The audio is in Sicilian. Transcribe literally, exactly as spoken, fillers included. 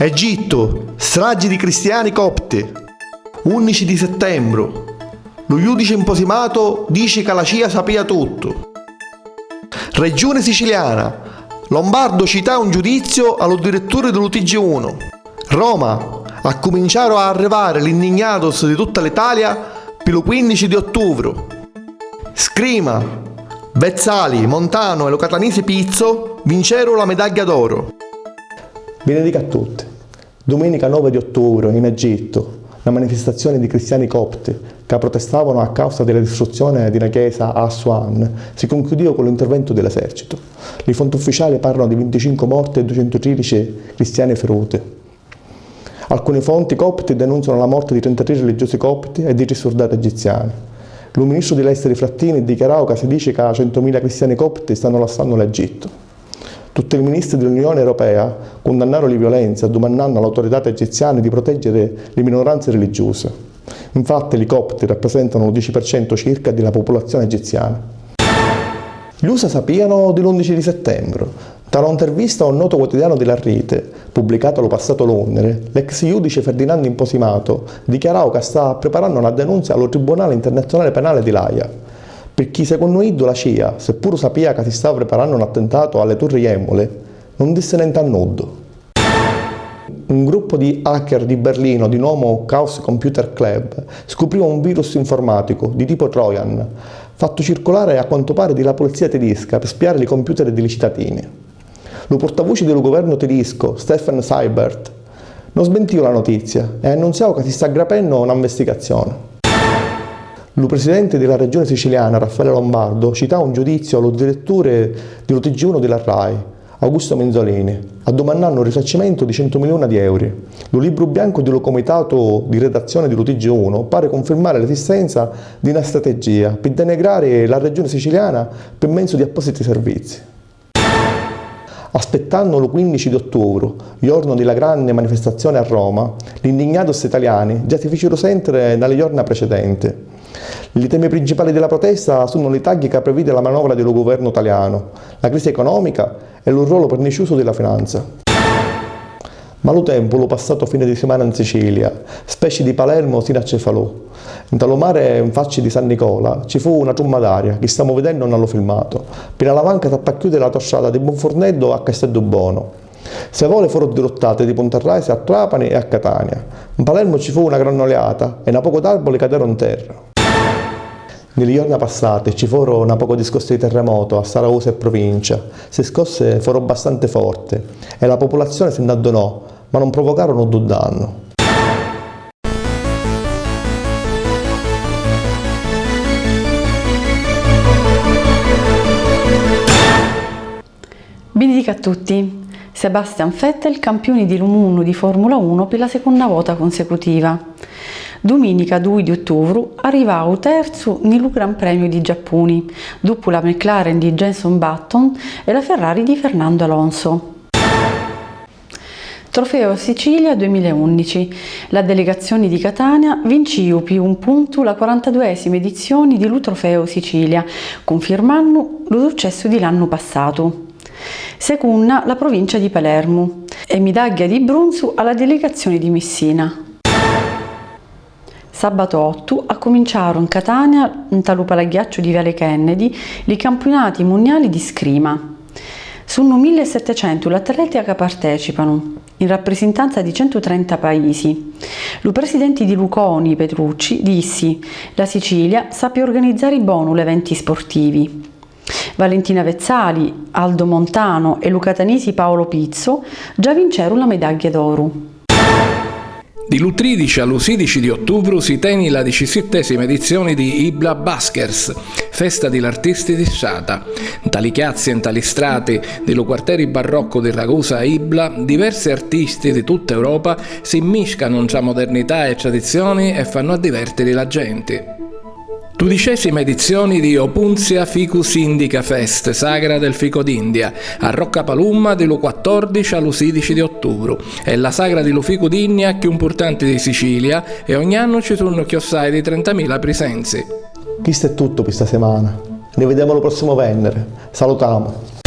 Egittu, stragi di cristiani copti, unnici di settembru. Lu judici 'mposimato dici ca la C I A sapìa tuttu. Reggiuni siciliana, Lombardo citau 'n giudiziu a lu diretturi di lu T G unu. Roma, accuminciaru a arrivari l'indignatus di tutta l'Italia pi lu quinnici di ottuvru. Scrima, Vezzali, Montano e lu catanisi Pizzo vinceru la midagghia d'oru. Vinedica a tutti. Duminica novi di ottuvru, in Egittu, na manifestazioni di cristiani copti ca protestavanu a causa di la distruzzioni di na chiesa a Assuan si cunchiudìu cu l'interventu di l'esercitu. Li fonti ufficiali parlanu di vinticincu morti e duicentutridici cristiani firuti. Alcuni fonti copti denunzianu la morti di trentatrì religiosi copti e di tri surdati egiziani. Lu ministru di l'esteri Frattini dichiarau ca si dici ca centumila cristiani copti stannu lassannu l'Egittu. Tutti li ministri di l'Unioni Europea cundannaru li violenzi, addumannannu a l'autoritati egiziani di proteggiri li minuranzi religiusi. Infatti, li copti rappresentanu lu dieci per cento circa di la pupulazioni egiziana. L'U S A sapìanu di l'undici di settembru. Nta na intervista a un notu quotidianu di la riti, pubblicata lu passatu lunniri, l'ex judici Ferdinand Imposimato dichiarau ca sta priparannu na denunzia a lu Tribunali Internazionali Penali di l'Aia, pirchì secunnu iddu la C I A, seppuru sapìa ca si stava priparannu un attentatu a li Turri Jemmuli, nun dissi nenti a nuddu. Un gruppu di hacker di Berlino di nomu Chaos Computer Club scuprìu un virus informaticu di tipu Trojan, fattu circulari a quantu pari di la pulizia tidisca pi spiari li computer di li citatini. Lu purtavuci di lu guvernu tidiscu, Stefan Seibert, nun smentìu la notizia e annunziau ca si sta grapennu na nvestigazioni. Lu presidenti di la Regioni Siciliana, Raffaele Lombardo, citau un giudiziu a lu diretturi di lu T G unu di la Rai, Augusto Minzolini, addumannannu un risarcimentu di centu miliuna di euri. Lu libru biancu di lu cumitatu di redazzioni di lu T G unu pari cunfirmari l'esistenza di na strategia pi denigrari la regioni siciliana pi menzu di appositi servizi. Aspittannu lu quinnici di ottuvru, jornu di la granni manifestazioni a Roma, li indignatus italiani già si ficiru sentiri nna li jorna precedenti. Li temi principali di la protesta sunnu li tagghi ca previdi la manovra di lu guvernu talianu, la crisi economica e lu rolu perniciusu di la finanza. Malu tempu lu passatu fini di simana 'n Sicilia, speci di Palermu sinu a Cefalù. Nta lu mari 'n facci di San Nicola ci fu na trumma d'aria chi stamu vidennu nna lu filmatu. Pi na lavanca s'appi a chiudiri l'autostrada di Bunfurneddu a Casteddu Bonu. Sê voli furu diruttati di Punta Raisi a Trapani e a Catania. 'N Palermu ci fu na granni oliata e na pocu d'arbuli caderu 'n terra. Nni li jorna passati ci foru na pocu di scossi di terremotu a Sarausa e pruvincia. Ssi scossi foru bastanti forti e la pupulazioni si nn'addunò, ma nun pruvucaru nuddu dannu. Binidica a tutti! Sebastian Vettel campiuni di lu munnu di Formula unu pi la secunna vota cunsecutiva. Duminica dui di uttuvru arrivau terzu nni lu Gran Premiu di Giappuni, duppu la McLaren di Jenson Button e la Ferrari di Fernando Alonso. Trofeo Sicilia duimila e unnici. La delegazioni di Catania vincìu pi un puntu la quarantaduesima edizioni di lu Trofeo Sicilia, cunfirmannu lu successu di l'annu passatu. Secunna la provincia di Palermu e midagghia di brunzu a la delegazioni di Missina. Sabatu ottu accuminciaru 'n Catania, nta lu palagghiacciu di Viali Kennedy, li campiunati munniali di scrima. Sunnu millesettecentu l'atleti ca partecipanu, in rapprisintanza di centutrenta paisi. Lu presidenti di lu coni, Petrucci, dissi: "La Sicilia sapi organizzari bonu l'eventi sportivi." Valentina Vezzali, Aldo Montano e lu catanisi Paolo Pizzo già vinceru la medagghia d'oru. Di lu tridici a lu sidici di ottuvru si teni la diciassettesima edizioni di Ibla Buskers, festa di l'artisti di strata. Nta li chiazzi e nta li strati di lu quarteri barroccu di Ragusa a Ibla, diversi artisti di tutta Europa si mmiscanu ntra modernità e tradizioni e fannu addivertiri la genti. Dudicesima edizioni di Opuntia Ficus Indica Fest, Sagra del Fico d'India, a Rocca Palumma di lu quattordici a lu sidici di ottuvru. È la sagra di lu ficu d'India cchiù mpurtanti di Sicilia e ogni annu ci sunnu cchiossai di trentamila prisenzi. Chistu è tuttu pi sta simana. Ni videmu lu prossimu venniri. Salutamu!